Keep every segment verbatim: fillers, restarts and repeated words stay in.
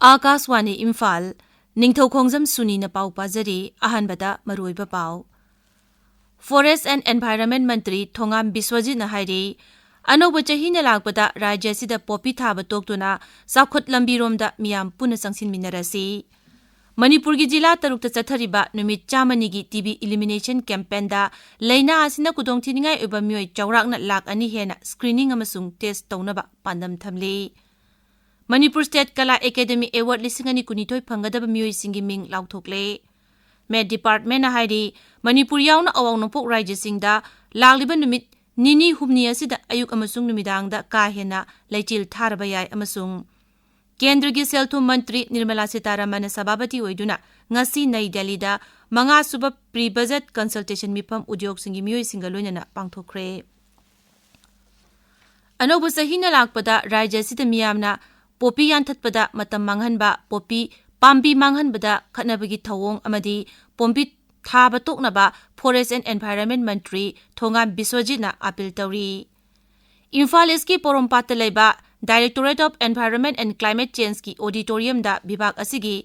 ꯑꯥꯀꯥꯁꯋꯥꯅꯤ ꯏꯝꯐꯥꯜ, ꯅꯤꯡꯊꯧꯈꯣꯡꯖꯝ ꯁꯨꯅꯤꯅ ꯄꯥꯎ ꯄꯥꯖꯔꯤ꯫ ꯑꯍꯥꯟꯕꯗ ꯃꯔꯨꯑꯣꯏꯕ ꯄꯥꯎ꯫ Forest and Environment ꯃꯟꯇ꯭ꯔꯤ ꯊꯣꯉꯥꯝ ꯕꯤꯁ꯭ꯋꯖꯤꯠꯅ ꯍꯥꯏꯔꯤ, ꯑꯅꯧꯕ ꯆꯍꯤꯅ ꯂꯥꯛꯄꯗ ꯔꯥꯖ꯭ꯌ ꯑꯁꯤꯗ ꯄꯣꯄꯤ ꯊꯥꯕ ꯇꯣꯛꯇꯨꯅ ꯆꯥꯎꯈꯠ ꯂꯝꯕꯤꯔꯣꯝꯗ ꯃꯤꯌꯥꯝ ꯄꯨꯟꯅ ꯆꯪꯁꯤꯟꯃꯤꯟꯅꯔꯁꯤ꯫ ꯃꯅꯤꯄꯨꯔꯒꯤ ꯖꯤꯂꯥ ꯇꯔꯨꯛꯇ ꯆꯠꯊꯔꯤꯕ ꯅꯨꯃꯤꯠ ꯆꯥꯝꯃꯅꯤꯒꯤ ꯇꯤ ꯕꯤ elimination campaignꯗ ꯂꯥꯏꯅꯥ ꯑꯁꯤꯅ ꯈꯨꯗꯣꯡꯊꯤꯅꯤꯡꯉꯥꯏ ꯑꯣꯏꯕ ꯃꯤꯑꯣꯏ ꯆꯥꯎꯔꯥꯛꯅ ꯂꯥꯈ ꯑꯅꯤ ꯍꯦꯟꯅ screening ꯑꯃꯁꯨꯡ test ꯇꯧꯅꯕ ꯄꯥꯟꯗꯝ ꯊꯝꯂꯤ꯫ ꯃꯅꯤꯄꯨꯔ State ꯀꯂꯥ ꯑꯦꯀꯥꯗꯦꯃꯤ Award ꯂꯤꯁꯤꯡ ꯑꯅꯤ ꯀꯨꯟꯅꯤꯊꯣꯏ ꯐꯪꯒꯗꯕ ꯃꯤꯑꯣꯏꯁꯤꯡꯒꯤ ꯃꯤꯡ ꯂꯥꯎꯊꯣꯛꯂꯦ꯫ Met Departmentꯅ ꯍꯥꯏꯔꯤ, ꯃꯅꯤꯄꯨꯔ ꯌꯥꯎꯅ ꯑꯋꯥꯡ ꯅꯣꯡꯄꯣꯛ ꯔꯥꯖ꯭ꯌꯁꯤꯡꯗ ꯂꯥꯛꯂꯤꯕ ꯅꯨꯃꯤꯠ ꯅꯤꯅꯤ ꯍꯨꯝꯅꯤ ꯑꯁꯤꯗ ꯑꯌꯨꯛ ꯑꯃꯁꯨꯡ ꯅꯨꯃꯤꯗꯥꯡꯗ ꯀꯥ ꯍꯦꯟꯅ ꯂꯩꯆꯤꯜ ꯊꯥꯔꯕ ꯌꯥꯏ ꯑꯃꯁꯨꯡ ꯀꯦꯟꯗ꯭ꯔꯒꯤ ꯁꯦꯜ ꯊꯨꯝ ꯃꯟꯇ꯭ꯔꯤ ꯅꯤꯔꯃꯂꯥ ꯁꯤꯇꯥꯔꯥꯃꯟꯅ ꯁꯚꯥꯄꯇꯤ ꯑꯣꯏꯗꯨꯅ ꯉꯁꯤ ꯅꯩ ꯗꯦꯜꯂꯤꯗ ꯃꯉꯥꯁꯨꯕ pre budget consultation ꯃꯤꯐꯝ ꯎꯗ꯭ꯌꯣꯒꯁꯤꯡꯒꯤ ꯃꯤꯑꯣꯏꯁꯤꯡꯒ ꯂꯣꯏꯅꯅ ꯄꯥꯡꯊꯣꯛꯈ꯭ꯔꯦ꯫ ꯑꯅꯧꯕ ꯆꯍꯤꯅ ꯂꯥꯛꯄꯗ ꯔꯥꯖ꯭ꯌ ꯑꯁꯤꯗ ꯃꯤꯌꯥꯝꯅ ꯄꯣꯄꯤ ꯌꯥꯟꯊꯠꯄꯗ ꯃꯇꯝ ꯃꯥꯡꯍꯟꯕ, ꯄꯣꯄꯤ ꯄꯥꯝꯕꯤ ꯃꯥꯡꯍꯟꯕꯗ ꯈꯠꯅꯕꯒꯤ ꯊꯧꯑꯣꯡ ꯑꯃꯗꯤ ꯄꯣꯝꯕꯤ ꯊꯥꯕ ꯇꯣꯛꯅꯕ Forest and Environment Mantri Thongam ꯕꯤꯁ꯭ꯋꯖꯤꯠꯅ appeal ꯇꯧꯔꯤ꯫ ꯏꯝꯐꯥꯜ Eastꯀꯤ ꯄꯣꯔꯣꯝꯄꯥꯠꯇ ꯂꯩꯕ Directorate of Environment and Climate Changeꯀꯤ auditoriumꯗ ꯕꯤꯚꯥꯒ ꯑꯁꯤꯒꯤ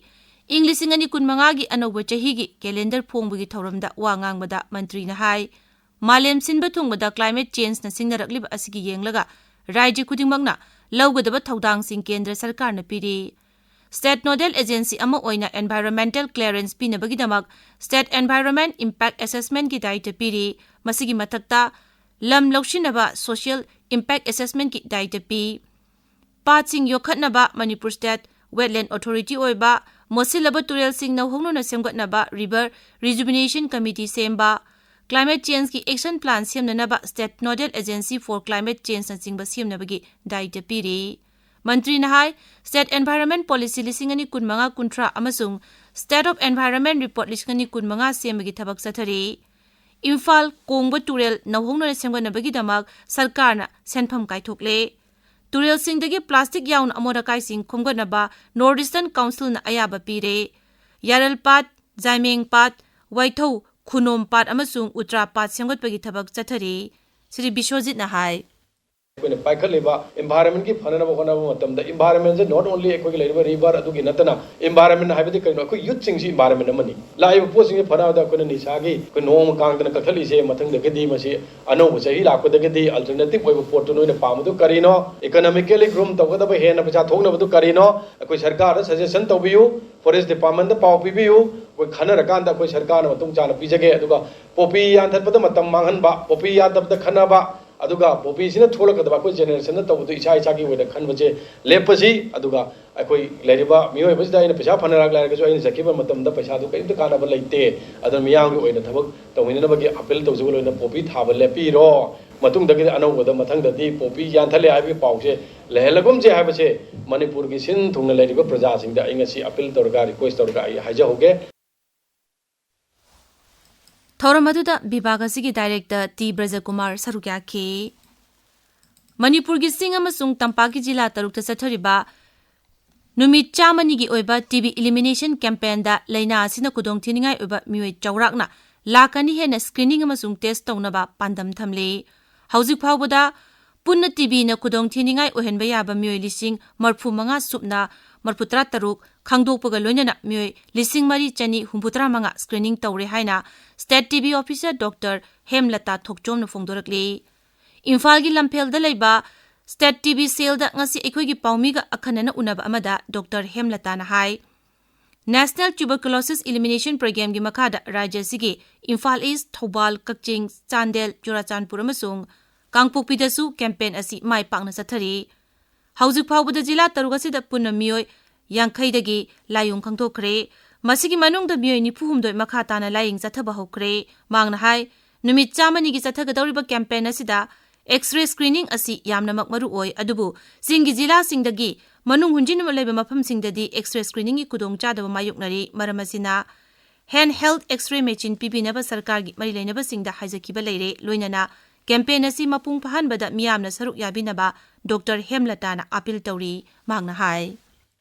ꯏꯪ ꯂꯤꯁꯤꯡ ꯑꯅꯤ ꯀꯨꯟꯃꯉꯥꯒꯤ ꯑꯅꯧꯕ ꯆꯍꯤꯒꯤ calendar ꯐꯣꯡꯕꯒꯤ ꯊꯧꯔꯝꯗ ꯋꯥ ꯉꯥꯡꯕꯗ ꯃꯟꯇ꯭ꯔꯤꯅ ꯍꯥꯏ, ꯃꯥꯂꯦꯝ ꯁꯤꯟꯕ ꯊꯨꯡꯕꯗ climate changeꯅ ꯁꯤꯡꯅꯔꯛꯂꯤꯕ ꯑꯁꯤꯒꯤ ꯌꯦꯡꯂꯒ ꯔꯥꯖ꯭ꯌ ꯈꯨꯗꯤꯡꯃꯛꯅ ꯂꯧꯒꯗꯕ ꯊꯧꯗꯥꯡꯁꯤꯡ ꯀꯦꯟꯗ꯭ꯔ ꯁꯔꯀꯥꯔꯅ ꯄꯤꯔꯤ꯫ State nodal agency ꯑꯃ ꯑꯣꯏꯅ environmental clearance ꯄꯤꯅꯕꯒꯤꯗꯃꯛ State Environment Impact Assessmentꯀꯤ ꯗꯥꯌꯤꯠꯇ ꯄꯤꯔꯤ꯫ ꯃꯁꯤꯒꯤ ꯃꯊꯛꯇ ꯂꯝ ꯂꯧꯁꯤꯟꯅꯕ social impact assessmentꯀꯤ ꯗꯥꯌꯤꯠꯇ ꯄꯤ꯫ ꯄꯥꯠꯁꯤꯡ ꯌꯣꯛꯈꯠꯅꯕ ꯃꯅꯤꯄꯨꯔ State Wetland Authority ꯑꯣꯏꯕ, ꯃꯣꯠꯁꯤꯜꯂꯕ ꯇꯨꯔꯦꯜꯁꯤꯡ ꯅꯧꯍꯧꯅꯅ ꯁꯦꯝꯒꯠꯅꯕ River Rejuvenation Committee ꯁꯦꯝꯕ, climate changeꯀꯤ action plan ꯁꯦꯝꯅꯅꯕ State Nodal Agency for Climate Changeꯅꯆꯤꯡꯕ ꯁꯦꯝꯅꯕꯒꯤ ꯗꯥꯌꯤꯠꯇ ꯄꯤꯔꯤ꯫ ꯃꯟꯇ꯭ꯔꯤꯅ ꯍꯥꯏ, State Environment Policy ꯂꯤꯁꯤꯡ ꯑꯅꯤ ꯀꯨꯟꯃꯉꯥ ꯀꯨꯟꯊ꯭ꯔꯥ ꯑꯃꯁꯨꯡ State of Environment Report ꯂꯤꯁꯤꯡ ꯑꯅꯤ ꯀꯨꯟꯃꯉꯥ ꯁꯦꯝꯕꯒꯤ ꯊꯕꯛ ꯆꯠꯊꯔꯤ꯫ ꯏꯝꯐꯥꯜ ꯀꯣꯡꯕ ꯇꯨꯔꯦꯜ ꯅꯧꯍꯧꯅꯅ ꯁꯦꯝꯒꯠꯅꯕꯒꯤꯗꯃꯛ ꯁꯔꯀꯥꯔꯅ ꯁꯦꯟꯐꯝ ꯀꯥꯏꯊꯣꯛꯂꯦ꯫ ꯇꯨꯔꯦꯜꯁꯤꯡꯗꯒꯤ plastic ꯌꯥꯎꯅ ꯑꯃꯣꯠ ꯑꯀꯥꯏꯁꯤꯡ ꯈꯣꯝꯒꯠꯅꯕ North Eastern Councilꯅ ꯑꯌꯥꯕ ꯄꯤꯔꯦ꯫ ꯌꯥꯔꯜꯄꯥꯠ, ꯖꯥꯏꯃꯦꯡꯄꯥꯠ, ꯋꯥꯏꯊꯧ, ꯈꯨꯅꯣꯝꯄꯥꯠ ꯑꯃꯁꯨꯡ ꯎꯇ꯭ꯔꯥꯄꯥꯠ ꯁꯦꯝꯒꯠꯄꯒꯤ ꯊꯕꯛ ꯆꯠꯊꯔꯤ, ꯁ꯭ꯔꯤ ꯕꯤꯁ꯭ꯋꯖꯤꯠꯅ ꯍꯥꯏ꯫ ꯑꯩꯈꯣꯏꯅ ꯄꯥꯏꯈꯠꯂꯤꯕ environment ꯀꯤ ꯐꯅꯅꯕ ꯍꯣꯠꯅꯕ ꯃꯇꯝꯗ, environment ꯁꯦ not only ꯑꯩꯈꯣꯏꯒꯤ ꯂꯩꯔꯤꯕ river ꯑꯗꯨꯒꯤ ꯅꯠꯇꯅ, environment ꯍꯥꯏꯕꯗꯤ ꯀꯩꯅꯣ? ꯑꯩꯈꯣꯏ youth ꯁꯤꯡꯁꯤ environment ꯑꯃꯅꯤ꯫ ꯂꯥꯛꯏꯕ ꯄꯣꯠꯁꯤꯡꯁꯤ ꯐꯅꯕꯗ ꯑꯩꯈꯣꯏꯅ ꯅꯤꯁꯥꯒꯤ ꯑꯩꯈꯣꯏ ꯅꯣꯡꯃ ꯀꯥꯡꯗꯅ ꯀꯛꯊꯠꯂꯤꯁꯦ, ꯃꯊꯪꯗꯒꯤꯗꯤ ꯃꯁꯤ ꯑꯅꯧꯕ ꯆꯍꯤ ꯂꯥꯛꯄꯗꯒꯤꯗꯤ alternative ꯑꯣꯏꯕ ꯄꯣꯠꯇꯨ ꯅꯣꯏꯅ ꯄꯥꯝꯕꯗꯨ ꯀꯔꯤꯅꯣ? Economically groom ꯇꯧꯒꯗꯕ ꯍꯦꯟꯅ ꯄꯩꯁꯥ ꯊꯣꯛꯅꯕꯗꯨ ꯀꯔꯤꯅꯣ? ꯑꯩꯈꯣꯏ ꯁꯔꯀꯥꯔꯗ suggestion ꯇꯧꯕꯤꯌꯨ, forest department ꯇ ꯄꯥꯎ ꯄꯤꯕꯤꯌꯨ꯫ ꯑꯩꯈꯣꯏ ꯈꯟꯅꯔꯀꯥꯟꯗ ꯑꯩꯈꯣꯏ ꯁꯔꯀꯥꯔꯅ ꯃꯇꯨꯡ ꯆꯥꯅ ꯄꯤꯖꯒꯦ꯫ ꯑꯗꯨꯒ poppy ꯌꯥꯟꯊꯠꯄꯗ ꯃꯇꯝ ꯃꯥꯡꯍꯟꯕ, poppy ꯌꯥꯟꯊꯠꯄꯗ ꯈꯟꯅꯕ, ꯑꯗꯨꯒ poppy ꯁꯤꯅ ꯊꯣꯛꯂꯛꯀꯗꯕ ꯑꯩꯈꯣꯏ generation ꯅ ꯇꯧꯕꯗꯨ ꯏꯁꯥ ꯏꯁꯥꯒꯤ ꯑꯣꯏꯅ ꯈꯟꯕꯁꯦ ꯂꯦꯞꯄꯁꯤ꯫ ꯑꯗꯨꯒ ꯑꯩꯈꯣꯏ ꯂꯩꯔꯤꯕ ꯃꯤꯑꯣꯏꯕꯁꯤꯗ ꯑꯩꯅ ꯄꯩꯁꯥ ꯐꯅ ꯂꯥꯛ ꯂꯩꯔꯒꯁꯨ ꯑꯩꯅ ꯆꯠꯈꯤꯕ ꯃꯇꯝꯗ ꯄꯩꯁꯥꯗꯨ ꯀꯔꯤꯝꯇ ꯀꯥꯟꯅꯕ ꯂꯩꯇꯦ꯫ ꯑꯗꯨꯅ ꯃꯤꯌꯥꯝꯒꯤ ꯑꯣꯏꯅ ꯊꯕꯛ ꯇꯧꯃꯤꯟꯅꯅꯕꯒꯤ appeal ꯇꯧꯖꯕ ꯂꯣꯏꯅ poppy ꯊꯥꯕ ꯂꯦꯞꯄꯤꯔꯣ꯫ ꯃꯇꯨꯡꯗꯒꯤꯗꯤ ꯑꯅꯧꯕꯗ ꯃꯊꯪꯗꯗꯤ poppy ꯌꯥꯟꯊꯠꯂꯦ ꯍꯥꯏꯕꯒꯤ ꯄꯥꯎꯁꯦ ꯂꯩꯍꯜꯂꯒꯨꯝꯁꯦ ꯍꯥꯏꯕꯁꯦ ꯃꯅꯤꯄꯨꯔꯒꯤ ꯁꯤꯟ ꯊꯨꯡꯅ ꯂꯩꯔꯤꯕ ꯄ꯭ꯔꯖꯥꯁꯤꯡꯗ ꯑꯩ ꯉꯁꯤ appeal ꯇꯧꯔꯒ, request ꯇꯧꯔꯒ ꯑꯩ ꯍꯥꯏꯖꯍꯧꯒꯦ꯫ ꯊꯧꯔꯝ ꯑꯗꯨꯗ ꯕꯤꯚꯥꯒ ꯑꯁꯤꯒꯤ director ꯇꯤ ꯕ꯭ꯔꯖꯀꯨꯃꯥꯔ ꯁꯔꯨꯛ ꯌꯥꯈꯤ꯫ ꯃꯅꯤꯄꯨꯔꯒꯤ ꯆꯤꯡ ꯑꯃꯁꯨꯡ ꯇꯝꯄꯥꯛꯀꯤ ꯖꯤꯂꯥ ꯇꯔꯨꯛꯇ ꯆꯠꯊꯔꯤꯕ ꯅꯨꯃꯤꯠ ꯆꯥꯝꯃꯅꯤꯒꯤ ꯑꯣꯏꯕ TB elimination campaign ꯗ ꯂꯥꯏꯅꯥ ꯑꯁꯤꯅ ꯈꯨꯗꯣꯡꯊꯤꯅꯤꯡꯉꯥꯏ ꯑꯣꯏꯕ ꯃꯤꯑꯣꯏ ꯆꯥꯎꯔꯥꯛꯅ ꯂꯥꯈ ꯑꯅꯤ ꯍꯦꯟꯅ screening ꯑꯃꯁꯨꯡ test ꯇꯧꯅꯕ ꯄꯥꯟꯗꯝ ꯊꯝꯂꯤ꯫ ꯍꯧꯖꯤꯛ ꯐꯥꯎꯕꯗ ꯄꯨꯟꯅ TB ꯅ ꯈꯨꯗꯣꯡꯊꯤꯅꯤꯡꯉꯥꯏ ꯑꯣꯏꯍꯟꯕ ꯌꯥꯕ ꯃꯤꯑꯣꯏ ꯂꯤꯁꯤꯡ ꯃꯔꯤꯐꯨ ꯃꯉꯥ ꯁꯨꯞꯅ ꯃꯔꯤꯐꯨ ꯇꯔꯥ ꯇꯔꯨꯛ ꯈꯪꯗꯣꯛꯄꯒ ꯂꯣꯏꯅꯅ ꯃꯤꯑꯣꯏ ꯂꯤꯁꯤꯡ ꯃꯔꯤ ꯆꯅꯤ ꯍꯨꯝꯐꯨꯇꯔꯥ ꯃꯉꯥ screening ꯇꯧꯔꯦ ꯍꯥꯏꯅ state TB officer Doctor ꯍꯦꯝꯂꯇꯥ ꯊꯣꯛꯆꯣꯝꯅ ꯐꯣꯡꯗꯣꯔꯛꯂꯤ꯫ ꯏꯝꯐꯥꯜꯒꯤ ꯂꯝꯐꯦꯜꯗ ꯂꯩꯕ state TB cell ꯗ ꯉꯁꯤ ꯑꯩꯈꯣꯏꯒꯤ ꯄꯥꯎꯃꯤꯒ ꯑꯈꯟꯅꯅ ꯎꯅꯕ ꯑꯃꯗ Doctor ꯍꯦꯝꯂꯇꯥꯅ ꯍꯥꯏ, National Tuberculosis Elimination Program ꯒꯤ ꯃꯈꯥꯗ ꯔꯥꯖ꯭ꯌ ꯑꯁꯤꯒꯤ ꯏꯝꯐꯥꯜ ꯏꯁ꯭ꯠ, ꯊꯧꯕꯥꯜ, ꯀꯛꯆꯤꯡ, ꯆꯥꯟꯗꯦꯜ, ꯆꯨꯔꯥꯆꯥꯟꯄꯨꯔ ꯑꯃꯁꯨꯡ ꯀꯥꯡꯄꯣꯛꯄꯤꯗꯁꯨ campaign ꯑꯁꯤ ꯃꯥꯏ ꯄꯥꯛꯅ ꯆꯠꯊꯔꯤ꯫ ꯍꯧꯖꯤꯛ ꯐꯥꯎꯕꯗ ꯖꯤꯂꯥ ꯇꯔꯨꯛ ꯑꯁꯤꯗ ꯄꯨꯟꯅ ꯃꯤꯑꯣꯏ ꯌꯥꯡꯈꯩꯗꯒꯤ ꯂꯥꯏꯑꯣꯡ ꯈꯪꯗꯣꯛꯈ꯭ꯔꯦ꯫ ꯃꯁꯤꯒꯤ ꯃꯅꯨꯡꯗ ꯃꯤꯑꯣꯏ ꯅꯤꯐꯨ ꯍꯨꯝꯗꯣꯏ ꯃꯈꯥ ꯇꯥꯅ ꯂꯥꯏꯌꯦꯡ ꯆꯠꯊꯕ ꯍꯧꯈ꯭ꯔꯦ꯫ ꯃꯍꯥꯛꯅ ꯍꯥꯏ, ꯅꯨꯃꯤꯠ ꯆꯥꯝꯃꯅꯤꯒꯤ ꯆꯠꯊꯒꯗꯧꯔꯤꯕ campaign ꯑꯁꯤꯗ X-ray screening ꯑꯁꯤ ꯌꯥꯝꯅꯃꯛ ꯃꯔꯨ ꯑꯣꯏ, ꯑꯗꯨꯕꯨ ꯆꯤꯡꯒꯤ ꯖꯤꯂꯥꯁꯤꯡꯗꯒꯤ ꯃꯅꯨꯡ ꯍꯨꯟꯖꯤꯟꯕ ꯂꯩꯕ ꯃꯐꯝꯁꯤꯡꯗꯗꯤ X-ray screening ꯒꯤ ꯈꯨꯗꯣꯡꯆꯥꯗꯕ ꯃꯥꯌꯣꯛꯅꯔꯤ꯫ ꯃꯔꯝ ꯑꯁꯤꯅ, handheld X-ray machine ꯄꯤꯕꯤꯅꯕ ꯁꯔꯀꯥꯔꯒꯤ ꯃꯔꯤ ꯂꯩꯅꯕꯁꯤꯡꯗ ꯍꯥꯏꯖꯈꯤꯕ ꯂꯩꯔꯦ꯫ ꯂꯣꯏꯅꯅ campaign ꯑꯁꯤ ꯃꯄꯨꯡ ꯐꯥꯍꯟꯕꯗ ꯃꯤꯌꯥꯝꯅ ꯁꯔꯨꯛ ꯌꯥꯕꯤꯅꯕ Doctor ꯍꯦꯝꯂꯇꯥꯅ appeal ꯇꯧꯔꯤ꯫ ꯃꯍꯥꯛꯅ ꯍꯥꯏ,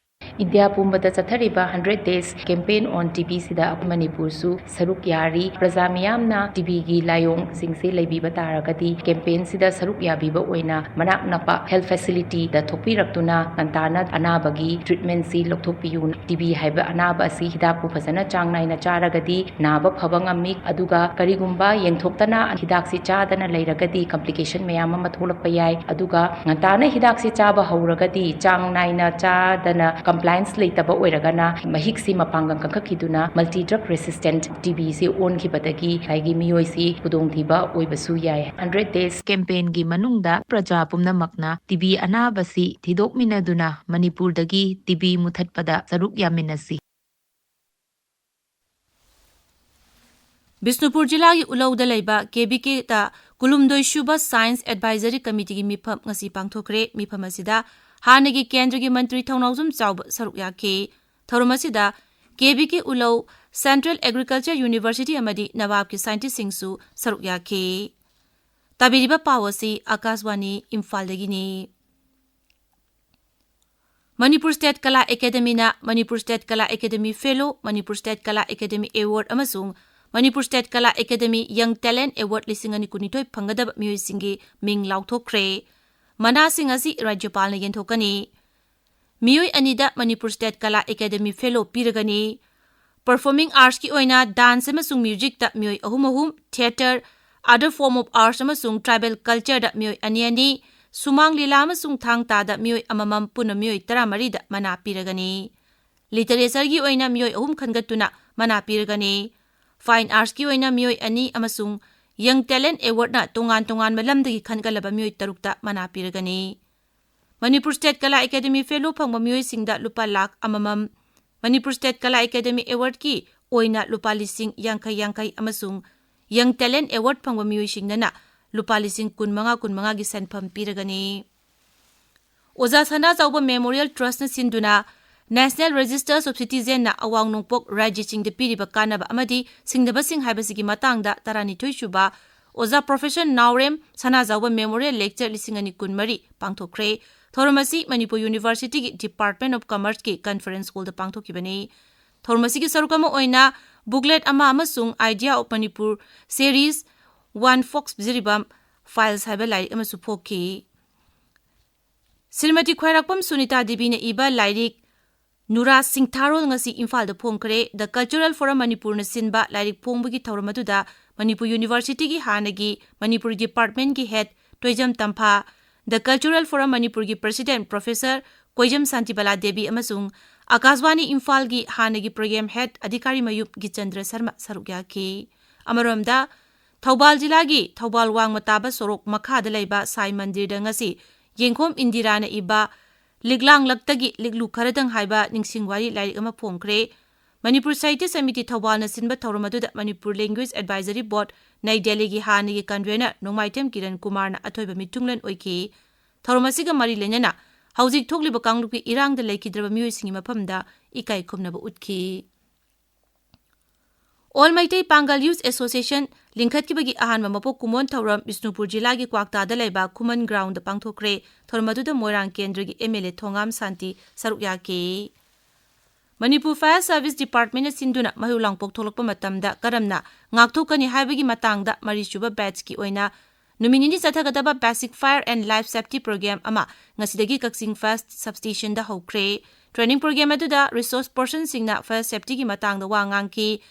ꯏꯟꯗꯤꯌꯥ ꯄꯨꯝꯕꯗ ꯆꯠꯊꯔꯤꯕ hundred days campaign on TB ꯁꯤꯗ ꯃꯅꯤꯄꯨꯔꯁꯨ ꯁꯔꯨꯛ ꯌꯥꯔꯤ꯫ ꯄ꯭ꯔꯖꯥ ꯃꯤꯌꯥꯝꯅ TB ꯒꯤ ꯂꯥꯏꯑꯣꯡꯁꯤꯡꯁꯦ ꯂꯩꯕꯤꯕ ꯇꯥꯔꯒꯗꯤ campaign ꯁꯤꯗ ꯁꯔꯨꯛ ꯌꯥꯕꯤꯕ ꯑꯣꯏꯅ ꯃꯅꯥꯛ ꯅꯛꯄ health facility ꯗ ꯊꯣꯛꯄꯤꯔꯛꯇꯨꯅ ꯉꯟꯇꯥꯅ ꯑꯅꯥꯕꯒꯤ treatment ꯁꯤ ꯂꯧꯊꯣꯛꯄꯤꯌꯨ꯫ TB ꯍꯥꯏꯕ ꯑꯅꯥꯕ ꯑꯁꯤ ꯍꯤꯗꯥꯛꯄꯨ ꯐꯖꯅ ꯆꯥꯡ ꯅꯥꯏꯅ ꯆꯥꯔꯒꯗꯤ ꯅꯥꯕ ꯐꯕ ꯉꯝꯃꯤ꯫ ꯑꯗꯨꯒ ꯀꯔꯤꯒꯨꯝꯕ ꯌꯦꯡꯊꯣꯛꯇꯅ ꯍꯤꯗꯥꯛꯁꯤ ꯆꯥꯗꯅ ꯂꯩꯔꯒꯗꯤ complication ꯃꯌꯥꯝ ꯑꯃ ꯊꯣꯛꯂꯛꯄ ꯌꯥꯏ꯫ ꯑꯗꯨꯒ ꯉꯟꯇꯥꯅ ꯍꯤꯗꯥꯛꯁꯤ ꯆꯥꯕ ꯍꯧꯔꯒꯗꯤ ꯆꯥꯡ ꯅꯥꯏꯅ ꯆꯥꯗꯅ compliance ꯂꯩꯇꯕ ꯑꯣꯏꯔꯒꯅ ꯃꯍꯤꯛꯁꯤ ꯃꯄꯥꯡꯒꯜ ꯀꯟꯈꯠꯈꯤꯗꯨꯅ multi drug resistant TB ꯁꯤ ꯑꯣꯟꯈꯤꯕꯗꯒꯤ ꯉꯁꯥꯏꯒꯤ ꯃꯤꯑꯣꯏꯁꯤ ꯈꯨꯗꯣꯡꯊꯤꯕ ꯑꯣꯏꯕꯁꯨ ꯌꯥꯏ꯫ Hundred days campaign ꯒꯤ ꯃꯅꯨꯡꯗ ꯄ꯭ꯔꯖꯥ ꯄꯨꯝꯅꯃꯛꯅ TB ꯑꯅꯥꯕꯁꯤ ꯊꯤꯗꯣꯛꯃꯤꯟꯅꯗꯨꯅ ꯃꯅꯤꯄꯨꯔꯗꯒꯤ TB ꯃꯨꯊꯠꯄꯗ ꯁꯔꯨꯛ ꯌꯥꯃꯤꯟꯅꯁꯤ꯫ ꯕꯤꯁꯅꯨꯄꯨꯔ ꯖꯤꯂꯥꯒꯤ ꯎꯂꯧꯗ ꯂꯩꯕ KVK ꯇ ꯀꯨꯟꯍꯨꯝꯗꯣꯏ ꯁꯨꯕ Science Advisory Committee ꯒꯤ ꯃꯤꯐꯝ ꯉꯁꯤ ꯄꯥꯡꯊꯣꯛꯈ꯭ꯔꯦ꯫ ꯃꯤꯐꯝ ꯑꯁꯤꯗ ꯍꯥꯟꯅꯒꯤ ꯀꯦꯟꯗ꯭ꯔꯒꯤ ꯃꯟꯇ꯭ꯔꯤ ꯊꯧꯅꯥꯎꯖꯝ ꯆꯥꯎꯕ ꯁꯔꯨꯛ ꯌꯥꯈꯤ꯫ ꯊꯧꯔꯝ ꯑꯁꯤꯗ KVK ꯎꯂꯧ, Central Agriculture University ꯑꯃꯗꯤ ꯅꯕꯥꯕꯀꯤ scientist ꯁꯤꯡꯁꯨ ꯁꯔꯨꯛ ꯌꯥꯈꯤ꯫ ꯇꯥꯕꯤꯔꯤꯕ ꯄꯥꯎ ꯑꯁꯤ ꯑꯀꯥꯁꯋꯥꯅꯤ ꯏꯝꯐꯥꯜꯗꯒꯤꯅꯤ꯫ ꯃꯅꯤꯄꯨꯔ ꯁ꯭ꯇꯦꯠ ꯀꯂꯥ ꯑꯦꯀꯥꯗꯦꯃꯤꯅ ꯃꯅꯤꯄꯨꯔ ꯁ꯭ꯇꯦꯠ ꯀꯂꯥ ꯑꯦꯀꯥꯗꯦꯃꯤ ꯐꯦꯂꯣ, ꯃꯅꯤꯄꯨꯔ ꯁ꯭ꯇꯦꯠ ꯀꯂꯥ ꯑꯦꯀꯥꯗꯦꯃꯤ ꯑꯦꯋꯥꯔꯗ ꯑꯃꯁꯨꯡ ꯃꯅꯤꯄꯨꯔ ꯁ꯭ꯇꯦꯠ ꯀꯂꯥ ꯑꯦꯀꯥꯗꯦꯃꯤ ꯌꯪ ꯇꯦꯂꯦꯟꯠ ꯑꯦꯋꯥꯔꯗ ꯂꯤꯁꯤꯡ ꯑꯅꯤ ꯀꯨꯟꯅꯤꯊꯣꯏ ꯐꯪꯒꯗꯕ ꯃꯤꯑꯣꯏꯁꯤꯡꯒꯤ ꯃꯤꯡ ꯂꯥꯎꯊꯣꯛꯈ꯭ꯔꯦ꯫ ꯃꯅꯥꯁꯤꯡ ꯑꯁꯤ ꯔꯥꯖ꯭ꯌꯄꯥꯜꯅ ꯌꯦꯟꯊꯣꯛꯀꯅꯤ꯫ ꯃꯤꯑꯣꯏ ꯑꯅꯤꯗ ꯃꯅꯤꯄꯨꯔ ꯁ꯭ꯇꯦꯠ ꯀꯂꯥ ꯑꯦꯀꯥꯗꯦꯃꯤ ꯐꯦꯂꯣ ꯄꯤꯔꯒꯅꯤ꯫ Performing Arts ꯀꯤ ꯑꯣꯏꯅ dance ꯑꯃꯁꯨꯡ music ꯇ ꯃꯤꯑꯣꯏ ꯑꯍꯨꯝ ꯑꯍꯨꯝ, theatre, other form of arts ꯑꯃꯁꯨꯡ tribal culture ꯗ ꯃꯤꯑꯣꯏ ꯑꯅꯤ ꯑꯅꯤ, ꯁꯨꯃꯥꯡ ꯂꯤꯂꯥ ꯑꯃꯁꯨꯡ ꯊꯥꯡ ꯇꯥꯗ ꯃꯤꯑꯣꯏ ꯑꯃꯃꯝ, ꯄꯨꯟꯅ ꯃꯤꯑꯣꯏ ꯇꯔꯥꯃꯔꯤꯗ ꯃꯅꯥ ꯄꯤꯔꯒꯅꯤ꯫ Literature ꯒꯤ ꯑꯣꯏꯅ ꯃꯤꯑꯣꯏ ꯑꯍꯨꯝ ꯈꯟꯒꯠꯇꯨꯅ ꯃꯅꯥ ꯄꯤꯔꯒꯅꯤ꯫ Fine Arts ꯀꯤ ꯑꯣꯏꯅ ꯃꯤꯑꯣꯏ ꯑꯅꯤ ꯑꯃꯁꯨꯡ Young Talent Award ꯅ ꯇꯣꯉꯥꯟ ꯇꯣꯉꯥꯟꯕ ꯂꯝꯗꯒꯤ ꯈꯟꯒꯠꯂꯕ ꯃꯤꯑꯣꯏ ꯇꯔꯨꯛꯇ ꯃꯅꯥ ꯄꯤꯔꯒꯅꯤ꯫ ꯃꯅꯤꯄꯨꯔ ꯁ꯭ꯇꯦꯠ ꯀꯂꯥ ꯑꯦꯀꯥꯗꯦꯃꯤ ꯐꯦꯂꯣ ꯐꯪꯕ ꯃꯤꯑꯣꯏꯁꯤꯡꯗ ꯂꯨꯄꯥ ꯂꯥꯈ ꯑꯃꯃꯝ, ꯃꯅꯤꯄꯨꯔ ꯁ꯭ꯇꯦꯠ ꯀꯂꯥ ꯑꯦꯀꯥꯗꯦꯃꯤ ꯑꯦꯋꯥꯔꯗꯀꯤ ꯑꯣꯏꯅ ꯂꯨꯄꯥ ꯂꯤꯁꯤꯡ ꯌꯥꯡꯈꯩ ꯌꯥꯡꯈꯩ ꯑꯃꯁꯨꯡ ꯌꯪ ꯇꯦꯂꯦꯟꯠ ꯑꯦꯋꯥꯔꯗ ꯐꯪꯕ ꯃꯤꯑꯣꯏꯁꯤꯡꯗꯅ ꯂꯨꯄꯥ ꯂꯤꯁꯤꯡ ꯀꯨꯟꯃꯉꯥ ꯀꯨꯟꯃꯉꯥꯒꯤ ꯁꯦꯟꯐꯝ ꯄꯤꯔꯒꯅꯤ꯫ ꯑꯣꯖꯥ ꯁꯅꯥꯖꯥꯎꯕ ꯃꯦꯃꯣꯔꯤꯌꯦꯜ ꯇ꯭ꯔꯁꯠꯅ ꯁꯤꯟꯗꯨꯅ National Registers of Citizen ꯅ ꯑꯋꯥꯡ ꯅꯣꯡꯄꯣꯛ ꯔꯥꯖ꯭ꯌꯁꯤꯡꯗ ꯄꯤꯔꯤꯕ ꯀꯥꯟꯅꯕ ꯑꯃꯗꯤ ꯁꯤꯡꯅꯕꯁꯤꯡ ꯍꯥꯏꯕꯁꯤꯒꯤ ꯃꯇꯥꯡꯗ ꯇꯔꯥꯅꯤꯊꯣꯏ ꯁꯨꯕ ꯑꯣꯖꯥ Professor ꯅꯥꯎꯔꯦꯝ ꯁꯅꯥꯖꯥꯎꯕ Memorial Lecture ꯂꯤꯁꯤꯡ ꯑꯅꯤ ꯀꯨꯟꯃꯔꯤ ꯄꯥꯡꯊꯣꯛꯈ꯭ꯔꯦ꯫ ꯊꯧꯔꯝ ꯑꯁꯤ ꯃꯅꯤꯄꯨꯔ University ꯒꯤ Department of Commerce ꯀꯤ Conference Hall ꯗ ꯄꯥꯡꯊꯣꯛꯈꯤꯕꯅꯤ꯫ ꯊꯧꯔꯝ ꯑꯁꯤꯒꯤ ꯁꯔꯨꯛ ꯑꯃ ꯑꯣꯏꯅ booklet ꯑꯃ ꯑꯃꯁꯨꯡ Idea of Manipur Series one Fox Jiribam Files ꯍꯥꯏꯕ ꯂꯥꯏꯔꯤꯛ ꯑꯃꯁꯨ ꯐꯣꯡꯈꯤ꯫ ꯁ꯭ꯔꯤꯃꯇꯤ ꯈ꯭ꯋꯥꯏꯔꯥꯛꯄꯝ ꯁꯨꯅꯤꯇꯥ ꯗꯦꯕꯤꯅ ꯏꯕ ꯂꯥꯏꯔꯤꯛ ꯅꯨꯔꯥ ꯁꯤꯡꯊꯥꯔꯣꯜ ꯉꯁꯤ ꯏꯝꯐꯥꯜꯗ ꯐꯣꯡꯈ꯭ꯔꯦ꯫ The Cultural Forum ꯃꯅꯤꯄꯨꯔꯅ ꯁꯤꯟꯕ ꯂꯥꯏꯔꯤꯛ ꯐꯣꯡꯕꯒꯤ ꯊꯧꯔꯝ ꯑꯗꯨꯗ ꯃꯅꯤꯄꯨꯔ University ꯒꯤ ꯍꯥꯟꯅꯒꯤ ꯃꯅꯤꯄꯨꯔ Department ꯀꯤ Head Toijam Tampha, The Cultural Forum ꯃꯅꯤꯄꯨꯔꯒꯤ President Professor ꯀꯣꯏꯖꯝ ꯁꯥꯟꯇꯤꯕꯂꯥ ꯗꯦꯕꯤ ꯑꯃꯁꯨꯡ ꯑꯀꯥꯁꯕꯥꯅꯤ ꯏꯝꯐꯥꯜꯒꯤ ꯍꯥꯟꯅꯒꯤ Program Head ꯑꯙꯤꯀꯥꯔꯤ ꯃꯌꯨꯝ ꯒꯤꯆꯟꯗ꯭ꯔ ꯁꯔꯃ ꯁꯔꯨꯛ ꯌꯥꯈꯤ꯫ ꯑꯃꯔꯣꯝꯗ, ꯊꯧꯕꯥꯜ ꯖꯤꯂꯥꯒꯤ ꯊꯧꯕꯥꯜ ꯋꯥꯡꯃ ꯇꯥꯕ ꯁꯣꯔꯣꯛ ꯃꯈꯥꯗ ꯂꯩꯕ ꯁꯥꯏ ꯃꯟꯗꯤꯔꯗ ꯉꯁꯤ ꯌꯦꯡꯈꯣꯝ ꯏꯟꯗꯤꯔꯥꯅ ꯏꯕ ꯂꯤꯛꯂꯥꯡꯂꯛꯇꯒꯤ ꯂꯤꯛꯂꯨ ꯈꯔꯗꯪ ꯍꯥꯏꯕ ꯅꯤꯡꯁꯤꯡ ꯋꯥꯔꯤ ꯂꯥꯏꯔꯤꯛ ꯑꯃ ꯐꯣꯡꯈ꯭ꯔꯦ꯫ ꯃꯅꯤꯄꯨꯔ ꯁꯥꯍꯤꯇ꯭ꯌ ꯁꯃꯤꯇꯤ ꯊꯧꯕꯥꯜꯅ ꯁꯤꯟꯕ ꯊꯧꯔꯝ ꯑꯗꯨꯗ ꯃꯅꯤꯄꯨꯔ Language Advisory Board, ꯅꯩ ꯗꯦꯜꯂꯤꯒꯤ ꯍꯥꯟꯅꯒꯤ Convener ꯅꯣꯡꯃꯥꯏꯊꯦꯝ ꯀꯤꯔꯟ ꯀꯨꯃꯥꯔꯅ ꯑꯊꯣꯏꯕ ꯃꯤꯊꯨꯡꯂꯦꯟ ꯑꯣꯏꯈꯤ꯫ ꯊꯧꯔꯝ ꯑꯁꯤꯒ ꯃꯔꯤ ꯂꯩꯅꯅ ꯍꯧꯖꯤꯛ ꯊꯣꯛꯂꯤꯕ ꯀꯥꯡꯂꯨꯞꯀꯤ ꯏꯔꯥꯡꯗ ꯂꯩꯈꯤꯗ꯭ꯔꯕ ꯃꯤꯑꯣꯏꯁꯤꯡꯒꯤ ꯃꯐꯝꯗ ꯏꯀꯥꯏ ꯈꯨꯝꯅꯕ ꯎꯠꯈꯤ꯫ All ꯃꯩꯇꯩ ꯄꯥꯡꯒꯜ Youth Association ꯂꯤꯡꯈꯠꯈꯤꯕꯒꯤ ꯑꯍꯥꯟꯕ ꯃꯄꯣꯛ ꯀꯨꯝꯑꯣꯟ ꯊꯧꯔꯝ ꯕꯤꯁꯅꯨꯄꯨꯔ ꯖꯤꯂꯥꯒꯤ ꯀ꯭ꯋꯥꯛꯇꯥꯗ ꯂꯩꯕ ꯈꯨꯃꯟ Ground ꯗ ꯄꯥꯡꯊꯣꯛꯈ꯭ꯔꯦ꯫ ꯊꯧꯔꯝ ꯑꯗꯨꯗ ꯃꯣꯏꯔꯥꯡ ꯀꯦꯟꯗ꯭ꯔꯒꯤ MLA ꯊꯣꯉꯥꯝ ꯁꯥꯟꯇꯤ ꯁꯔꯨꯛ ꯌꯥꯈꯤ꯫ ꯃꯅꯤꯄꯨꯔ Fire Service Department ꯅ ꯁꯤꯟꯗꯨꯅ ꯃꯩ ꯂꯥꯡꯄꯣꯛ ꯊꯣꯛꯂꯛꯄ ꯃꯇꯝꯗ ꯀꯔꯝꯅ ꯉꯥꯛꯊꯣꯛꯀꯅꯤ ꯍꯥꯏꯕꯒꯤ ꯃꯇꯥꯡꯗ ꯃꯔꯤꯁꯨꯕ batch ꯀꯤ ꯑꯣꯏꯅ ꯅꯨꯃꯤꯠ ꯅꯤꯅꯤ ꯆꯠꯊꯒꯗꯕ Basic Fire and Life Safety Program ꯑꯃ ꯉꯁꯤꯗꯒꯤ ꯀꯛꯆꯤꯡ Fire Substation ꯗ ꯍꯧꯈ꯭ꯔꯦ꯫ Training program ꯑꯗꯨꯗ resource person ꯁꯤꯡꯅ fire safety ꯒꯤ ꯃꯇꯥꯡꯗ ꯋꯥ ꯉꯥꯡꯈꯤ꯫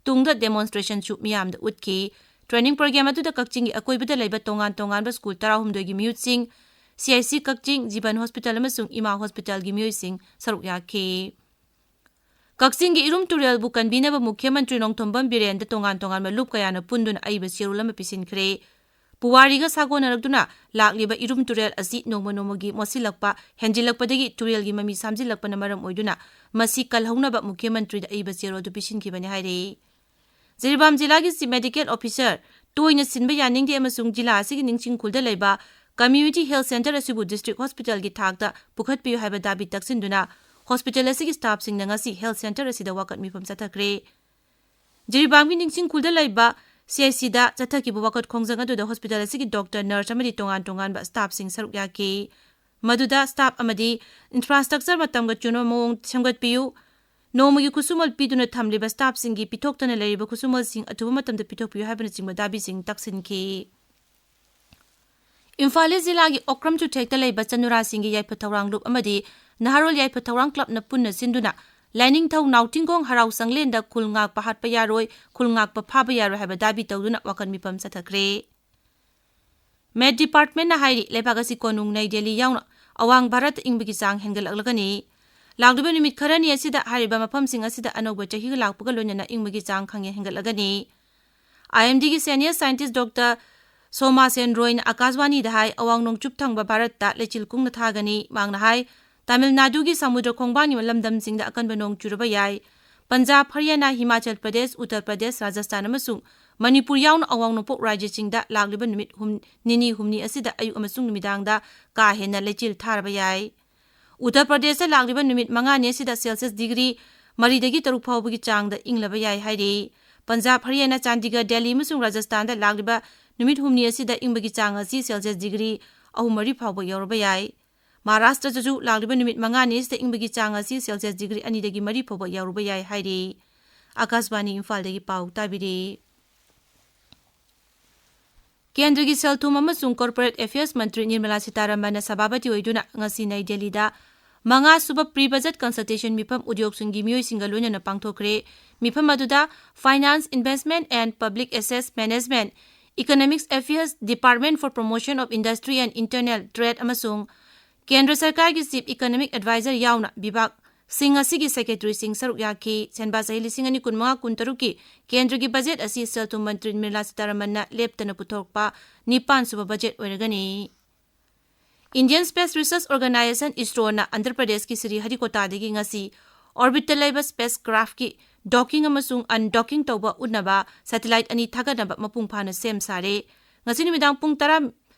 ꯇꯨꯡꯗ demonstration ꯁꯨ ꯃꯤꯌꯥꯝꯗ ꯎꯠꯈꯤ꯫ Training program ꯑꯗꯨꯗ ꯀꯛꯆꯤꯡꯒꯤ ꯑꯀꯣꯏꯕꯗ ꯂꯩꯕ ꯇꯣꯉꯥꯟ ꯇꯣꯉꯥꯟꯕ school ꯇꯔꯥꯍꯨꯝꯗꯣꯏꯒꯤ ꯃꯤꯍꯨꯠꯁꯤꯡ, CIC ꯀꯛꯆꯤꯡ, ꯖꯤꯕꯟ Hospital ꯑꯃꯁꯨꯡ ꯏꯃꯥ Hospital ꯒꯤ ꯃꯤꯑꯣꯏꯁꯤꯡ ꯁꯔꯨꯛ ꯌꯥꯈꯤ꯫ ꯀꯛꯆꯤꯡꯒꯤ ꯏꯔꯨꯝ ꯇꯨꯔꯦꯜꯕꯨ ꯀꯟꯕꯤꯅꯕ ꯃꯨꯈ꯭ꯌ ꯃꯟꯇ꯭ꯔꯤ ꯅꯣꯡꯊꯣꯝꯕꯝ ꯕꯤꯔꯦꯟꯗ ꯇꯣꯉꯥꯟ ꯇꯣꯉꯥꯟꯕ ꯂꯨꯞ ꯀꯌꯥꯅ ꯄꯨꯟꯗꯨꯅ ꯑꯏꯕ ꯆꯦꯔꯣꯜ ꯑꯃ ꯄꯤꯁꯤꯟꯈ꯭ꯔꯦ꯫ ꯄꯨꯋꯥꯔꯤꯒ ꯁꯥꯒꯣꯟꯅꯔꯛꯇꯨꯅ ꯂꯥꯛꯂꯤꯕ ꯏꯔꯨꯝ ꯇꯨꯔꯦꯜ ꯑꯁꯤ ꯅꯣꯡꯃ ꯅꯣꯡꯃꯒꯤ ꯃꯣꯠꯁꯤꯜꯂꯛꯄ ꯍꯦꯟꯖꯤꯜꯂꯛꯄꯗꯒꯤ ꯇꯨꯔꯦꯜꯒꯤ ꯃꯃꯤ ꯁꯥꯝꯖꯤꯜꯂꯛꯄꯅ ꯃꯔꯝ ꯑꯣꯏꯗꯨꯅ ꯃꯁꯤ ꯀꯜꯍꯧꯅꯕ ꯃꯨꯈ꯭ꯌ ꯃꯟꯇ꯭ꯔꯤꯗ ꯑꯏꯕ ꯆꯦꯔꯣꯜꯗꯨ ꯄꯤꯁꯤꯟꯈꯤꯕꯅꯤ ꯍꯥꯏꯔꯤ꯫ ꯖꯤꯔꯤꯕꯥꯝ ꯖꯤꯂꯥꯒꯤ Chief Medical Officer ꯇꯣꯏꯅ ꯁꯤꯟꯕ ꯌꯥꯅꯤꯡꯗꯦ ꯑꯃꯁꯨꯡ ꯖꯤꯂꯥ ꯑꯁꯤꯒꯤ ꯅꯤꯡꯁꯤꯡ ꯈꯨꯜꯗ ꯂꯩꯕ Community Health Center ꯑꯁꯤꯕꯨ District Hospital ꯒꯤ ꯊꯥꯛꯇ ꯄꯨꯈꯠꯄꯤꯌꯨ ꯍꯥꯏꯕ ꯗꯥꯕꯤ ꯇꯛꯁꯤꯟꯗꯨꯅ hospital ꯑꯁꯤꯒꯤ staff ꯁꯤꯡꯅ ꯉꯁꯤ health center ꯑꯁꯤꯗ ꯋꯥꯀꯠ ꯃꯤꯐꯝ ꯆꯠꯊꯈ꯭ꯔꯦ꯫ ꯖꯤꯔꯤꯕꯥꯝꯒꯤ ꯅꯤꯡꯁꯤꯡ ꯈꯨꯜꯗ ꯂꯩꯕ ꯁꯤ ꯑꯩꯆ ꯁꯤꯗ ꯆꯠꯊꯈꯤꯕ ꯋꯥꯀꯠ ꯈꯣꯡꯖꯪ ꯑꯗꯨꯗ ꯍꯣꯁꯄꯤꯇꯥꯜ ꯑꯁꯤꯒꯤ ꯗꯣꯛꯇꯔ, ꯅꯔꯁ ꯑꯃꯗꯤ ꯇꯣꯉꯥꯟ ꯇꯣꯉꯥꯟꯕ ꯁ꯭ꯇꯥꯐꯁꯤꯡ ꯁꯔꯨꯛ ꯌꯥꯈꯤ꯫ ꯃꯗꯨꯗ ꯁ꯭ꯇꯥꯐ ꯑꯃꯗꯤ ꯏꯟꯐ꯭ꯔꯥꯁ꯭ꯇ꯭ꯔꯛꯆꯔ ꯃꯇꯝꯒ ꯆꯨꯅꯕ ꯃꯑꯣꯡ ꯁꯦꯝꯒꯠꯄꯤꯌꯨ, ꯅꯣꯡꯃꯒꯤ ꯈꯨꯠꯁꯨꯃꯜ ꯄꯤꯗꯨꯅ ꯊꯝꯂꯤꯕ ꯁ꯭ꯇꯥꯐꯁꯤꯡꯒꯤ ꯄꯤꯊꯣꯛꯇꯅ ꯂꯩꯔꯤꯕ ꯈꯨꯠꯁꯨꯃꯜꯁꯤꯡ ꯑꯊꯨꯕ ꯃꯇꯝꯗ ꯄꯤꯊꯣꯛꯄꯤꯌꯨ ꯍꯥꯏꯕꯅꯆꯤꯡꯕ ꯗꯥꯕꯤꯁꯤꯡ ꯇꯛꯁꯤꯟꯈꯤ꯫ ꯏꯝꯐꯥꯜ ꯏꯁ ꯖꯤꯂꯥꯒꯤ ꯑꯣꯀ꯭ꯔꯝ ꯆꯨꯊꯦꯛꯇ ꯂꯩꯕ ꯆꯅꯨꯔꯥꯁꯤꯡꯒꯤ ꯌꯥꯏꯐ ꯊꯧꯔꯥꯡ ꯂꯨꯞ ꯑꯃꯗꯤ ꯅꯍꯥꯔꯣꯜ ꯌꯥꯏꯐ ꯊꯧꯔꯥꯡ ꯀ꯭ꯂꯕꯅ ꯄꯨꯟꯅ ꯁꯤꯟꯗꯨꯅ ꯂꯥꯏꯅꯤꯡꯊꯧ ꯅꯥꯎꯊꯤꯡꯈꯣꯡ ꯍꯔꯥꯎ ꯆꯪꯂꯦꯟꯗ ꯈꯨꯜ ꯉꯥꯛꯄ ꯍꯥꯠꯄ ꯌꯥꯔꯣꯏ, ꯈꯨꯜ ꯉꯥꯛꯄ ꯐꯥꯕ ꯌꯥꯔꯣꯏ ꯍꯥꯏꯕ ꯗꯥꯕꯤ ꯇꯧꯗꯨꯅ ꯋꯥꯀꯠ ꯃꯤꯐꯝ ꯆꯠꯊꯈ꯭ꯔꯦ꯫ ꯃꯦꯠ ꯗꯤꯄꯥꯔꯠꯃꯦꯟꯠꯅ ꯍꯥꯏꯔꯤ, ꯂꯩꯕꯥꯛ ꯑꯁꯤ ꯀꯣꯅꯨꯡ ꯅꯩ ꯗꯦꯜꯂꯤ ꯌꯥꯎꯅ ꯑꯋꯥꯡ ꯚꯥꯔꯠꯇ ꯏꯪꯕꯒꯤ ꯆꯥꯡ ꯍꯦꯟꯒꯠꯂꯛꯂꯒꯅꯤ꯫ ꯂꯥꯛꯂꯤꯕ ꯅꯨꯃꯤꯠ ꯈꯔꯅꯤ ꯑꯁꯤꯗ ꯍꯥꯏꯔꯤꯕ ꯃꯐꯝꯁꯤꯡ ꯑꯁꯤꯗ ꯑꯅꯧꯕ ꯆꯍꯤꯒ ꯂꯥꯛꯄꯒ ꯂꯣꯏꯅꯅ ꯏꯪꯕꯒꯤ ꯆꯥꯡ ꯈꯪꯍꯦꯟ ꯍꯦꯟꯒꯠꯂꯒꯅꯤ꯫ ꯑꯥꯏ ꯑꯦꯝ ꯗꯤꯒꯤ ꯁꯦꯅꯤꯌꯔ ꯁꯥꯏꯟꯇꯤꯁ ꯗꯣꯛꯇꯔ ꯁꯣꯃꯥ ꯁꯦꯟ ꯔꯣꯏꯅ ꯑꯀꯥꯁꯕꯥꯅꯤꯗ ꯍꯥꯏ, ꯑꯋꯥꯡ ꯅꯣꯡꯆꯨꯞ ꯊꯪꯕ ꯚꯥꯔꯠꯇ ꯂꯩꯆꯤꯜ ꯀꯨꯡꯅ ꯊꯥꯒꯅꯤ꯫ ꯃꯍꯥꯛꯅ ꯍꯥꯏ, ꯇꯥꯃꯤꯜ ꯅꯥꯗꯨꯒꯤ ꯁꯃꯨꯗ꯭ꯔ ꯈꯣꯡꯕꯥꯟꯒꯤ ꯂꯝꯗꯝꯁꯤꯡꯗ ꯑꯀꯟꯕ ꯅꯣꯡ ꯆꯨꯔꯕ ꯌꯥꯏ꯫ ꯄꯟꯖꯥꯕ, ꯍꯔꯤꯌꯥꯅꯥ, ꯍꯤꯃꯥꯆꯜ ꯄ꯭ꯔꯗꯦꯁ, ꯎꯠꯇꯔ ꯄ꯭ꯔꯗꯦꯁ, ꯔꯥꯖꯁꯊꯥꯟ ꯑꯃꯁꯨꯡ ꯃꯅꯤꯄꯨꯔ ꯌꯥꯎꯅ ꯑꯋꯥꯡ ꯅꯣꯡꯄꯣꯛ ꯔꯥꯖ꯭ꯌꯁꯤꯡꯗ ꯂꯥꯛꯂꯤꯕ ꯅꯨꯃꯤꯠ ꯍꯨꯝ-, ꯅꯤꯅꯤ ꯍꯨꯝꯅꯤ ꯑꯁꯤꯗ ꯑꯌꯨꯛ ꯑꯃꯁꯨꯡ ꯅꯨꯃꯤꯗꯥꯡꯗ ꯀꯥ ꯍꯦꯟꯅ ꯂꯩꯆꯤꯜ ꯊꯥꯔꯕ ꯌꯥꯏ꯫ ꯎꯠꯇꯔ ꯄ꯭ꯔꯗꯦꯁꯇ ꯂꯥꯛꯂꯤꯕ ꯅꯨꯃꯤꯠ ꯃꯉꯥꯅꯤ ꯑꯁꯤꯗ ꯁꯦꯜꯁꯤꯌꯁ ꯗꯤꯒ꯭ꯔꯤ ꯃꯔꯤꯗꯒꯤ ꯇꯔꯨꯛ ꯐꯥꯎꯕꯒꯤ ꯆꯥꯡꯗ ꯏꯪꯂꯕ ꯌꯥꯏ ꯍꯥꯏꯔꯤ꯫ ꯄꯟꯖꯥꯕ, ꯍꯔꯤꯌꯥꯅꯥ, ꯆꯥꯟꯗꯤꯒꯔ, ꯗꯦꯜꯂꯤ ꯑꯃꯁꯨꯡ ꯔꯥꯖꯁꯊꯥꯟꯗ ꯂꯥꯛꯂꯤꯕ ꯅꯨꯃꯤꯠ ꯍꯨꯝꯅꯤ ꯑꯁꯤꯗ ꯏꯪꯕꯒꯤ ꯆꯥꯡ ꯑꯁꯤ ꯁꯦꯜꯁꯤꯌꯁ ꯗꯤꯒ꯭ꯔꯤ ꯑꯍꯨꯝ ꯃꯔꯤ ꯐꯥꯎꯕ ꯌꯧꯔꯕ ꯌꯥꯏ꯫ ꯃꯍꯥꯔꯥꯁꯇ꯭ꯔꯗꯁꯨ ꯂꯥꯛꯂꯤꯕ ꯅꯨꯃꯤꯠ ꯃꯉꯥꯅꯤ ꯑꯁꯤꯗ ꯏꯪꯕꯒꯤ ꯆꯥꯡ ꯑꯁꯤ ꯁꯦꯜꯁꯤꯌꯁ ꯗꯤꯒ꯭ꯔꯤ ꯑꯅꯤꯗꯒꯤ ꯃꯔꯤ ꯐꯥꯎꯕ ꯌꯧꯔꯨꯕ ꯌꯥꯏ ꯍꯥꯏꯔꯤ꯫ ꯑꯀꯥꯁꯕꯥꯅꯤ ꯏꯝꯐꯥꯜꯗꯒꯤ ꯄꯥꯎ ꯇꯥꯕꯤꯔꯤ꯫ ꯀꯦꯟꯗ꯭ꯔꯒꯤ ꯁꯦꯜ ꯊꯨꯝ ꯑꯃꯁꯨꯡ ꯀꯣꯔꯄꯣꯔꯦꯠ ꯑꯦꯐꯤꯌꯔꯁ ꯃꯟꯇ꯭ꯔꯤ ꯅꯤꯔꯃꯂꯥ ꯁꯤꯇꯥꯔꯥꯃꯟꯅ ꯁꯚꯥꯄꯇꯤ ꯑꯣꯏꯗꯨꯅ ꯉꯁꯤ ꯅꯩ ꯗꯦꯜꯂꯤꯗ ꯃꯉꯥꯁꯨꯕ ꯄ꯭ꯔꯤ ꯕꯖꯦꯠ ꯀꯟꯁꯜꯇꯦꯁꯟ ꯃꯤꯐꯝ ꯎꯗ꯭ꯌꯣꯒꯁꯤꯡꯒꯤ ꯃꯤꯑꯣꯏꯁꯤꯡꯒ ꯂꯣꯏꯅꯅ ꯄꯥꯡꯊꯣꯛꯈ꯭ꯔꯦ꯫ ꯃꯤꯐꯝ ꯑꯗꯨꯗ Finance, Investment and Public Assets Management, Economics Affairs, Department for Promotion of Industry and Internal Trade ꯑꯃꯁꯨꯡ ꯀꯦꯟꯗ꯭ꯔ ꯁꯔꯀꯥꯔꯒꯤ ꯆꯤꯐ ꯏꯀꯣꯅꯣꯃꯤꯛ ꯑꯦꯗꯚꯥꯏꯖꯔ ꯌꯥꯎꯅ ꯕꯤꯚꯥꯒꯁꯤꯡ ꯑꯁꯤꯒꯤ ꯁꯦꯀ꯭ꯔꯦꯇꯔꯤꯁꯤꯡ ꯁꯔꯨꯛ ꯌꯥꯈꯤ꯫ ꯁꯦꯟꯕꯥ ꯆꯍꯤ ꯂꯤꯁꯤꯡ ꯑꯅꯤ ꯀꯨꯟꯃꯉꯥ ꯀꯨꯟꯇꯔꯨꯛꯀꯤ ꯀꯦꯟꯗ꯭ꯔꯒꯤ ꯕꯖꯦꯠ ꯑꯁꯤ ꯁꯦꯜ ꯊꯨꯝ ꯃꯟꯇ꯭ꯔꯤ ꯅꯤꯔꯃꯂꯥ ꯁꯤꯇꯥꯔꯥꯃꯟꯅ ꯂꯦꯞꯇꯅ ꯄꯨꯊꯣꯛꯄ ꯅꯤꯄꯥꯟ ꯁꯨꯕ ꯕꯖꯦꯠ ꯑꯣꯏꯔꯒꯅꯤ꯫ Indian Space Research Organisation, ꯏꯁꯔꯣꯅ Andhra ꯄ꯭ꯔꯗꯦꯁꯀꯤ ꯁ꯭ꯔꯤ ꯍꯔꯤꯀꯣꯇꯥꯗꯒꯤ ꯉꯁꯤ ꯑꯣꯔꯕꯤꯠꯇ ꯂꯩꯕ ꯁ꯭ꯄꯦꯁ ꯀ꯭ꯔꯥꯐꯀꯤ ꯗꯣꯀꯤꯡ ꯑꯃꯁꯨꯡ ꯑꯟꯗꯣꯀꯤꯡ ꯇꯧꯕ ꯎꯠꯅꯕ ꯁꯦꯇꯤꯂꯥꯏꯠ ꯑꯅꯤ ꯊꯥꯒꯠꯅꯕ ꯃꯄꯨꯡ ꯐꯥꯅ ꯁꯦꯝ ꯁꯥꯔꯦ꯫ ꯉꯁꯤ ꯅꯨꯃꯤꯗꯥꯡ ꯄꯨꯡ ꯇꯔꯥ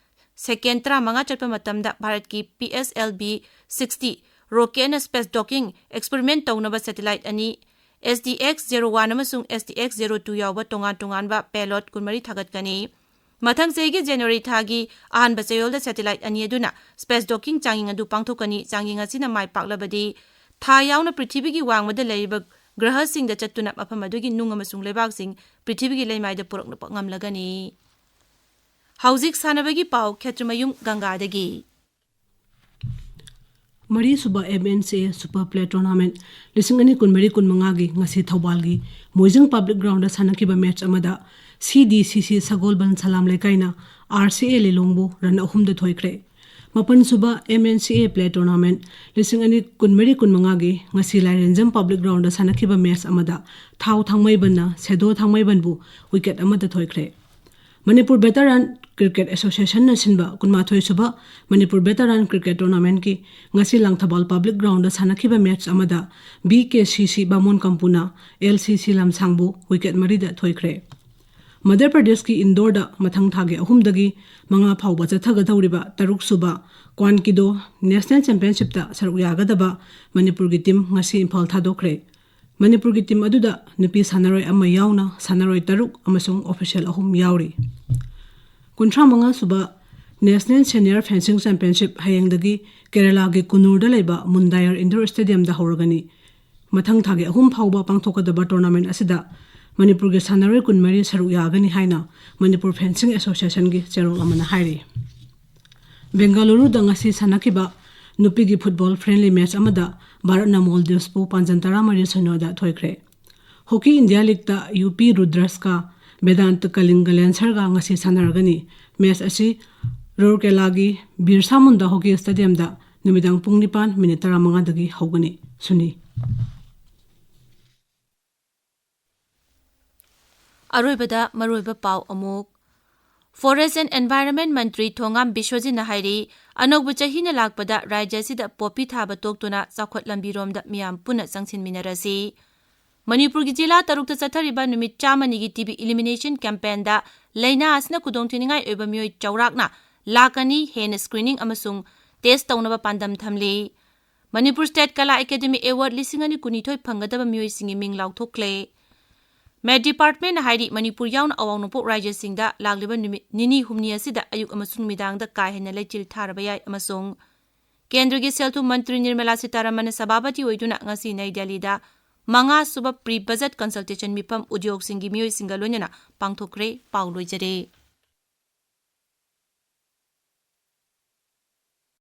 ꯁꯦꯀꯦꯟ ꯇꯔꯥꯃꯉꯥ ꯆꯠꯄ ꯃꯇꯝꯗ ꯚꯥꯔꯠꯀꯤ P S L V sixty ꯔꯣꯀꯦꯠꯅ ꯁ꯭ꯄꯦꯁ ꯗꯣꯀꯤꯡ ꯑꯦꯛꯁꯄꯔꯤꯃꯦꯟꯠ ꯇꯧꯅꯕ ꯁꯦꯇꯤꯂꯥꯏꯠ ꯑꯅꯤ S D X zero one ꯑꯃꯁꯨꯡ S D X zero two ꯌꯥꯎꯕ ꯇꯣꯉꯥꯟ ꯇꯣꯉꯥꯟꯕ payload ꯀꯨꯟꯃꯔꯤ ꯊꯥꯒꯠꯀꯅꯤ꯫ ꯃꯊꯪ ꯆꯍꯤꯒꯤ January ꯊꯥꯒꯤ ꯑꯍꯥꯟꯕ ꯆꯌꯣꯜꯗ satellite ꯑꯅꯤ ꯑꯗꯨꯅ space docking ꯆꯥꯡꯌꯦꯡ ꯑꯗꯨ ꯄꯥꯡꯊꯣꯛꯀꯅꯤ꯫ ꯆꯥꯡꯌꯦꯡ ꯑꯁꯤꯅ ꯃꯥꯏ ꯄꯥꯛꯂꯕꯗꯤ ꯊꯥ ꯌꯥꯎꯅ ꯄ꯭ꯔꯤꯊꯤꯕꯤꯒꯤ ꯋꯥꯡꯃꯗ ꯂꯩꯔꯤꯕ ꯒ꯭ꯔꯍꯁꯤꯡꯗ ꯆꯠꯇꯨꯅ ꯃꯐꯝ ꯑꯗꯨꯒꯤ ꯅꯨꯡ ꯑꯃꯁꯨꯡ ꯂꯩꯕꯥꯛꯁꯤꯡ ꯄ꯭ꯔꯤꯊꯤꯕꯤꯒꯤ ꯂꯩꯃꯥꯏꯗ ꯄꯨꯔꯛꯄ ꯉꯝꯂꯒꯅꯤ꯫ ꯍꯧꯖꯤꯛ ꯁꯥꯟꯅꯕꯒꯤ ꯄꯥꯎ ꯈꯦꯇ꯭ꯔꯤꯃꯌꯨꯝ ꯒꯪꯒꯥꯗꯒꯤ꯫ ꯃꯔꯤꯁꯨꯕ M N C A Super Play Tournament ꯂꯤꯁꯤꯡ ꯑꯅꯤ ꯀꯨꯟꯃꯔꯤ ꯀꯨꯟꯃꯉꯥꯒꯤ ꯉꯁꯤ ꯊꯧꯕꯥꯜꯒꯤ ꯃꯣꯏꯖꯤꯡ Public Groundꯗ ꯁꯥꯟꯅꯈꯤꯕ match ꯑꯃꯗ C D C C Sagolband Salam ꯂꯩꯀꯥꯏꯅ R C A ꯂꯤꯂꯣꯡꯕꯨ run ꯑꯍꯨꯝꯗ ꯊꯣꯏꯈ꯭ꯔꯦ꯫ ꯃꯥꯄꯟꯁꯨꯕ M N C A Play Tournament ꯂꯤꯁꯤꯡ ꯑꯅꯤ ꯀꯨꯟꯃꯔꯤ ꯀꯨꯟꯃꯉꯥꯒꯤ ꯉꯁꯤ ꯂꯥꯏꯔꯦꯟꯖꯝ Public Groundꯗ ꯁꯥꯟꯅꯈꯤꯕ match ꯑꯃꯗ ꯊꯥꯎ ꯊꯥꯡꯃꯩꯕꯟꯅ ꯁꯦꯗꯣ ꯊꯥꯡꯃꯩꯕꯟꯕꯨ wicket ꯑꯃꯗ ꯊꯣꯏꯈ꯭ꯔꯦ꯫ ꯃꯅꯤꯄꯨꯔ Veteran Cricket Associationꯅ ꯁꯤꯟꯕ ꯀꯨꯟꯃꯥꯊꯣꯏꯁꯨꯕ ꯃꯅꯤꯄꯨꯔ Veteran Cricket Tournamentꯀꯤ ꯉꯁꯤ ꯂꯥꯡꯊꯕꯥꯜ Public Groundꯗ ꯁꯥꯟꯅꯈꯤꯕ match ꯑꯃꯗ B K C C ꯕꯥꯃꯣꯟ ꯀꯝꯄꯨꯅ L C C ꯂꯝꯁꯥꯡꯕꯨ wicket ꯃꯔꯤꯗ ꯊꯣꯏꯈ꯭ꯔꯦ꯫ ꯃꯙ꯭ꯌ ꯄ꯭ꯔꯗꯦꯁꯀꯤ ꯏꯟꯗꯣꯔꯗ ꯃꯊꯪ ꯊꯥꯒꯤ ꯑꯍꯨꯝꯗꯒꯤ ꯃꯉꯥ ꯐꯥꯎꯕ ꯆꯠꯊꯒꯗꯧꯔꯤꯕ ꯇꯔꯨꯛꯁꯨꯕ Kwan Kido National Championshipꯇ ꯁꯔꯨꯛ ꯌꯥꯒꯗꯕ ꯃꯅꯤꯄꯨꯔꯒꯤ team ꯉꯁꯤ ꯏꯝꯐꯥꯜ ꯊꯥꯗꯣꯛꯈ꯭ꯔꯦ꯫ ꯃꯅꯤꯄꯨꯔꯒꯤ team ꯑꯗꯨꯗ ꯅꯨꯄꯤ ꯁꯥꯟꯅꯔꯣꯏ ꯑꯃ ꯌꯥꯎꯅ ꯁꯥꯟꯅꯔꯣꯏ ꯇꯔꯨꯛ ꯑꯃꯁꯨꯡ official ꯑꯍꯨꯝ ꯌꯥꯎꯔꯤ꯫ ꯀꯨꯟꯊ꯭ꯔꯥ ꯃꯉꯥ ꯁꯨꯕ National Senior Fencing Championship ꯍꯌꯦꯡꯗꯒꯤ ꯀꯦꯔꯂꯥꯒꯤ ꯀꯨꯅꯨꯔꯗ ꯂꯩꯕ ꯃꯨꯟꯗꯥꯌꯔ Indoor Stadiumꯗ ꯍꯧꯔꯒꯅꯤ꯫ ꯃꯊꯪ ꯊꯥꯒꯤ ꯑꯍꯨꯝ ꯐꯥꯎꯕ ꯄꯥꯡꯊꯣꯛꯀꯗꯕ tournament ꯑꯁꯤꯗ ꯃꯅꯤꯄꯨꯔꯒꯤ ꯁꯥꯟꯅꯔꯣꯏ ꯀꯨꯟꯃꯔꯤ ꯁꯔꯨꯛ ꯌꯥꯒꯅꯤ ꯍꯥꯏꯅ ꯃꯅꯤꯄꯨꯔ Fencing Associationꯒꯤ ꯆꯦꯔꯣꯜ ꯑꯃꯅ ꯍꯥꯏꯔꯤ꯫ ꯕꯦꯡꯒꯂꯨꯔꯨꯗ ꯉꯁꯤ ꯁꯥꯟꯅꯈꯤꯕ ꯅꯨꯄꯤꯒꯤ football friendly match ꯑꯃꯗ ꯚꯥꯔꯠꯅ ꯃꯣꯜꯗꯤꯚꯁꯄꯨ ꯄꯥꯟꯖꯟ ꯇꯔꯥꯃꯔꯤ ꯁꯤꯅꯣꯗ ꯊꯣꯏꯈ꯭ꯔꯦ꯫ Hockey India Leagueꯇ U P Rudraꯁꯀ ꯚꯦꯗꯥꯟꯇ ꯀꯂꯤꯡꯒ ꯂꯦꯟꯁꯔꯒ ꯉꯁꯤ ꯁꯥꯟꯅꯔꯒꯅꯤ꯫ Match ꯑꯁꯤ ꯔꯧꯔꯀꯦꯂꯥꯒꯤ ꯕꯤꯔꯁꯥ ꯃꯨꯟꯗꯥ Hockey Stadiumꯗ ꯅꯨꯃꯤꯗꯥꯡ ꯄꯨꯡ ꯅꯤꯄꯥꯟ minute ꯇꯔꯥꯃꯉꯥꯗꯒꯤ ꯍꯧꯒꯅꯤ꯫ ꯁꯨꯅꯤ꯫ ꯑꯔꯣꯏꯕꯗ ꯃꯔꯨꯑꯣꯏꯕ ꯄꯥꯎ ꯑꯃꯨꯛ꯫ Forest and Environment ꯃꯟꯇ꯭ꯔꯤ ꯊꯣꯉꯥꯝ ꯕꯤꯁ꯭ꯋꯖꯤꯠꯅ ꯍꯥꯏꯔꯤ, ꯑꯅꯧꯕ ꯆꯍꯤꯅ ꯂꯥꯛꯄꯗ ꯔꯥꯖ꯭ꯌ ꯑꯁꯤꯗ ꯄꯣꯄꯤ ꯊꯥꯕ ꯇꯣꯛꯇꯨꯅ ꯆꯥꯎꯈꯠ ꯂꯝꯕꯤꯔꯣꯝꯗ ꯃꯤꯌꯥꯝ ꯄꯨꯟꯅ ꯆꯪꯁꯤꯟꯃꯤꯟꯅꯔꯁꯤ꯫ ꯃꯅꯤꯄꯨꯔꯒꯤ ꯖꯤꯂꯥ ꯇꯔꯨꯛꯇ ꯆꯠꯊꯔꯤꯕ ꯅꯨꯃꯤꯠ ꯆꯥꯝꯃꯅꯤꯒꯤ T B elimination campaignꯗ ꯂꯥꯏꯅꯥ ꯑꯁꯤꯅ ꯈꯨꯗꯣꯡꯊꯤꯅꯤꯡꯉꯥꯏ ꯑꯣꯏꯕ ꯃꯤꯑꯣꯏ ꯆꯥꯎꯔꯥꯛꯅ ꯂꯥꯈ ꯑꯅꯤ ꯍꯦꯟꯅ screening ꯑꯃꯁꯨꯡ test ꯇꯧꯅꯕ ꯄꯥꯟꯗꯝ ꯊꯝꯂꯤ꯫ ꯃꯅꯤꯄꯨꯔ ꯁ꯭ꯇꯦꯠ ꯀꯂꯥ ꯑꯦꯀꯥꯗꯦꯃꯤ ꯑꯦꯋꯥꯔꯗ ꯂꯤꯁꯤꯡ ꯑꯅꯤ ꯀꯨꯟꯅꯤꯊꯣꯏ ꯐꯪꯒꯗꯕ ꯃꯤꯑꯣꯏꯁꯤꯡꯒꯤ ꯃꯤꯡ ꯂꯥꯎꯊꯣꯛꯂꯦ꯫ ꯃꯦꯠ ꯗꯤꯄꯥꯔꯠꯃꯦꯟꯅ ꯍꯥꯏꯔꯤ, ꯃꯅꯤꯄꯨꯔ ꯌꯥꯎꯅ ꯑꯋꯥꯡ ꯅꯣꯡꯄꯣꯛ ꯔꯥꯖ꯭ꯌꯁꯤꯡꯗ ꯂꯥꯛꯂꯤꯕ ꯅꯨꯃꯤꯠ ꯅꯤꯅꯤ ꯍꯨꯝꯅꯤ ꯑꯁꯤꯗ ꯑꯌꯨꯛ ꯑꯃꯁꯨꯡ ꯅꯨꯃꯤꯗꯥꯡꯗ ꯀꯥ ꯍꯦꯟꯅ ꯂꯩꯆꯤꯜ ꯊꯥꯔꯕ ꯌꯥꯏ ꯑꯃꯁꯨꯡ ꯀꯦꯟꯗ꯭ꯔꯒꯤ ꯁꯦꯜ ꯊꯨꯝ ꯃꯟꯇ꯭ꯔꯤ ꯅꯤꯔꯃꯂꯥ ꯁꯤꯇꯥꯔꯥꯃꯟꯅ ꯁꯚꯥꯄꯇꯤ ꯑꯣꯏꯗꯨꯅ ꯉꯁꯤ ꯅꯩ ꯗꯦꯜꯂꯤꯗ ꯃꯉꯥꯁꯨꯕ ꯄ꯭ꯔꯤ ꯕꯖꯦꯠ ꯀꯟꯁꯜꯇꯦꯁꯟ ꯃꯤꯐꯝ ꯎꯗ꯭ꯌꯣꯒꯁꯤꯡꯒꯤ ꯃꯤꯑꯣꯏꯁꯤꯡꯒ ꯂꯣꯏꯅꯅ ꯄꯥꯡꯊꯣꯛꯈ꯭ꯔꯦ꯫ ꯄꯥꯎ ꯂꯣꯏꯖꯔꯦ꯫